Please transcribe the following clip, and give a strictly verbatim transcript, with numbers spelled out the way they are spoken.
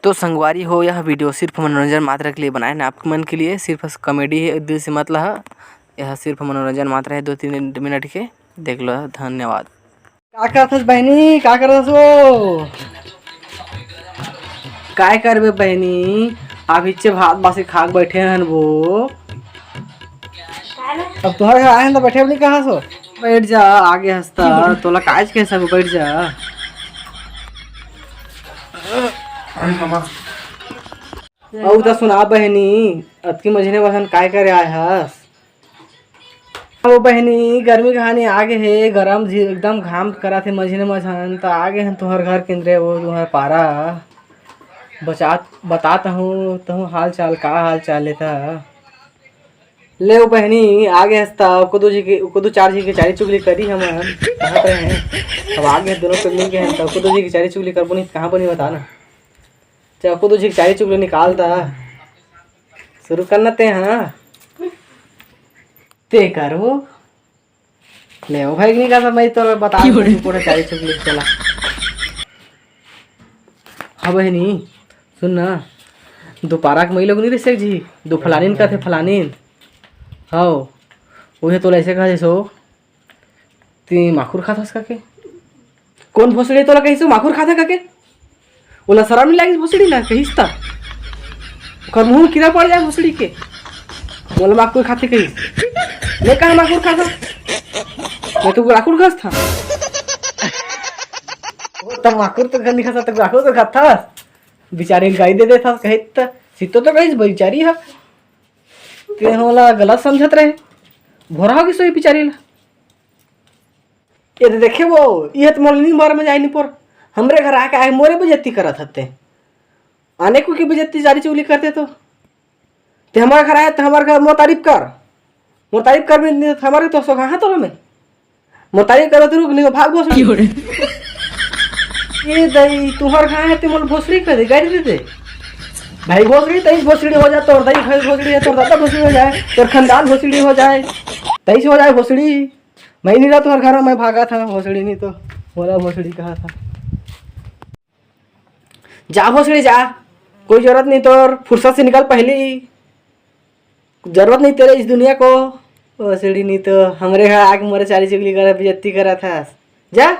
तो संगवारी हो, यह वीडियो सिर्फ मनोरंजन मात्र के लिए बनाए ना, आप मन के लिए सिर्फ कॉमेडी है, दिल से मत लहा। यह सिर्फ मनोरंजन मात्र है, दो तीन मिनट के, देख लो। धन्यवाद। का करत हस बहिनी, का करत हस वो? काय करबे बहिनी, अभिच्चे भात बासी खा के बैठे हन वो। अब तुहर घर आए हन त बैठे बनी कहाँ सो? बैठ जा, आगे हंसता, तोला काज के सब बैठ जा। अउ त सुना बहिनी, अतकी मझिने बसन काय करे आए हस? ओ बहिनी, गर्मी कहानी आगे हे, गरम झी एकदम घाम करत हे मझिने मझन, त आगे हन तुहर घर केंद्रे, वो तुहर पारा बचात, बतात हूँ, तहूँ हाल चाल, का हाल चाल लेता? ले ओ बहिनी, आगे हंसता, ओको दो जी के, ओको दो चार जी के चारी चुगली करी हमन, कहत रहे। अब आगे दोनों के मिल गए हैं, त ओको दो जी के चारी चुगली करबो नहीं, कहाँ बनी बता ना? चल, ओको दो जी के चारी चुगली निकालता। शुरू करना ते, हाँ? ते कर वो। ले ओ भाई, नहीं कहता, मैं तो बता दूँ, पूरा चारी चुगली चला। हाँ बहिनी, सुन ना, दोपारा के मई लोग नहीं रह सक जी, दो फलानीन का थे फलानीन। हाँ, उहे तोला ऐसे कहा जैसो, "ते माखुर खात हस का के?" कौन भोसड़ी तोला कहिस माखुर खात हे का के? ओला शरम नहीं लागिस भोसड़ी ला कहिस त? ओकर मुंह में कीड़ा पड़ जाए भोसड़ी के। मोला माखुर खात हे कहिस। मैं कहा माखुर खात हस? मैं तो गुड़ाखुर खात हस। ओ, त माखुर तो नहीं खात हस, त गुड़ाखुर तो खात हस। बिचारी गाई दे देत हस, कहिस त सित्तो तो कहिस बिचारी ह। ते ओला गलत समझत रहे। भोरा हो गिस ओ बिचारी ला। ये तो देखे वो, ये तो मोर नी बार में जाए नी पर। हमरे घर आके आए मोरे बेइज्जती करत हते। आने को की बेइज्जती चारी चुगली करते तो। ते हमारे घर आए तो हमारे घर मोर तारीफ कर। मोर तारीफ कर भी नहीं तो हमारे तो सो कहाँ तो मैं। मोर तारीफ करो तो रुक, नहीं तो भाग भोसड़ी। क्यों रे? ये दई, तुम्हार घर है, ते मोर भोसड़ी कर दे, गाड़ी दे दे। भाई भोसड़ी, तई भोसड़ी हो जा, तोर दई भाई भोसड़ी है, तोर दादा भोसड़ी हो जाए, तोर खानदान भोसड़ी हो जाए, तई से हो जाए भोसड़ी। मैं नहीं रहा तुम्हारे घर में, मैं भागा था भोसड़ी नहीं तो, बोला भोसड़ी कहा था। जा भोसड़ी जा, कोई जरूरत नहीं तोर, फुर्सत से निकल पहली। जरूरत नहीं तेरे इस दुनिया को। भोसड़ी नहीं तो हमरे घर आके मोरे चारी चुगली करे, बेइज्जती करा था। जा।